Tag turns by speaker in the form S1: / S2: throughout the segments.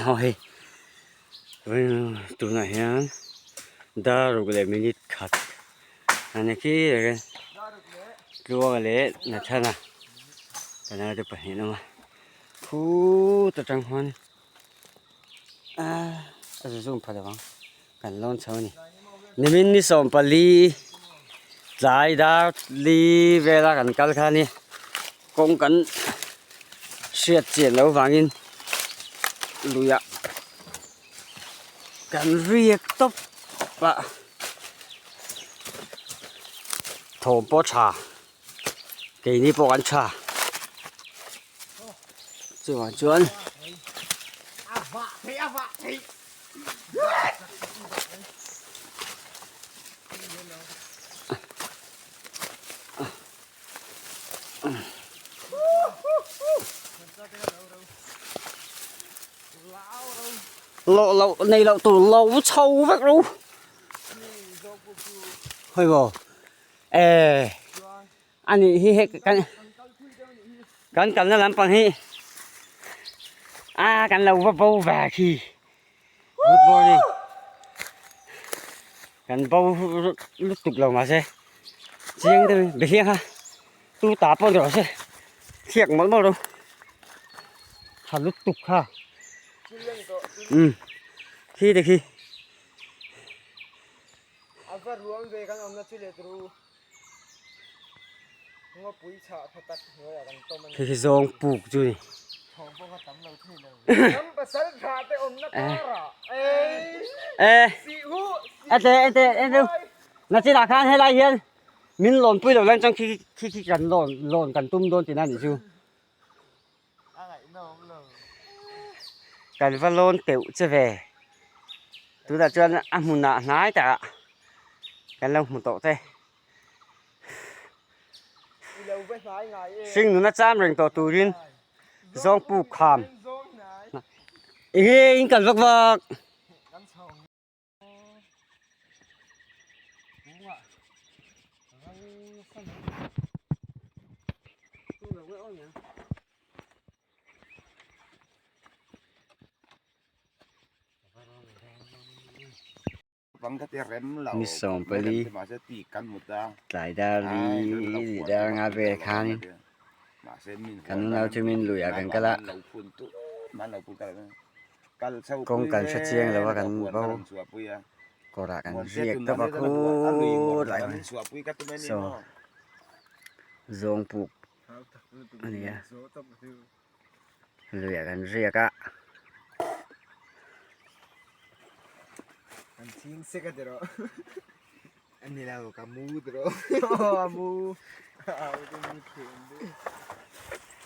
S1: Aw hei tunah hian dar ruk leh minute khat a ni khi reng Tluanga leh Nathana kan naute pahnih an awm a khut atang khuan ahh a zu zum pha lo ang kan lawn chho a ni nimin ni 14 tlai dar li vela kan kal kha a ni kawng kan hriat chian loh vangin luiah kan riak tawp a thawm pawh a tha keini pawh kan tha chuvang chuan Lo lo nei loh tur lo chho vek ro hei maw eh a nih hi hei kan kan kalna lampang hi a kan lo va bo ve khi good morning kan bo lutuk lo mahse chiang deuh in behliang kha tu ta pawh ni rawh se thiak mawlh mawlh rawh tha lutuk kha umm khi te khi.
S2: A va ruam ve kan awmna chu let ru. Ngawpui chhah tha tak hnuaiah kan tawm a ni.
S1: Khi khi zawng puk chu ni.
S2: Thawm pawh kha tam lo thei lo. Ram pasal tha te awmna karah ei.
S1: Eh.
S2: Sih hu.
S1: Ete ete ete. Na chinah khan helai hian min lawn pui lo lan chuan khi khi khi kan lawn lawn kan tum dawn tihna a nih chu.
S2: A ngaihnawm lo.
S1: Kan va lawn teuh che ve. Tunah chuan a hmunah hnai takah kan lo hmu tawh te.
S2: I lo va hnai ngai em.
S1: Hring nuna cham reng tawh turin zawngpu kham. Enge in kal vak vak. Ni 14 tlai dar li dar nga vel khanin kan nau chu min luiah kan kal a. Kawng kan hre chiang lo a kan bo kawrah kan riak tawp a khur lai mai saw zawng puk a ni a luiah kan riak a.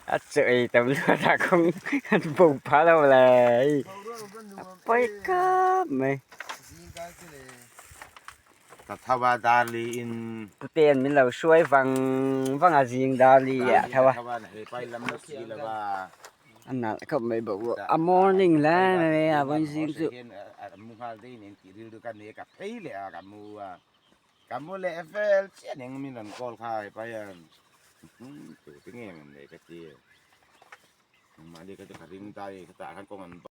S1: A chaw ei tam luat ah kawng an bo phah lo le a pawi kap mai. Puten min lo hruai vang vang a zing darli ah tho a. A nalh khawp mai bawk a a morning hle mai a vawi zing chu.
S3: Ka mu leh vel chiah eng min rawn call kha hepa hian tu te nge mawn le ka ti engmah ni ka ti ka ring ta a ni khitah khan kawng an.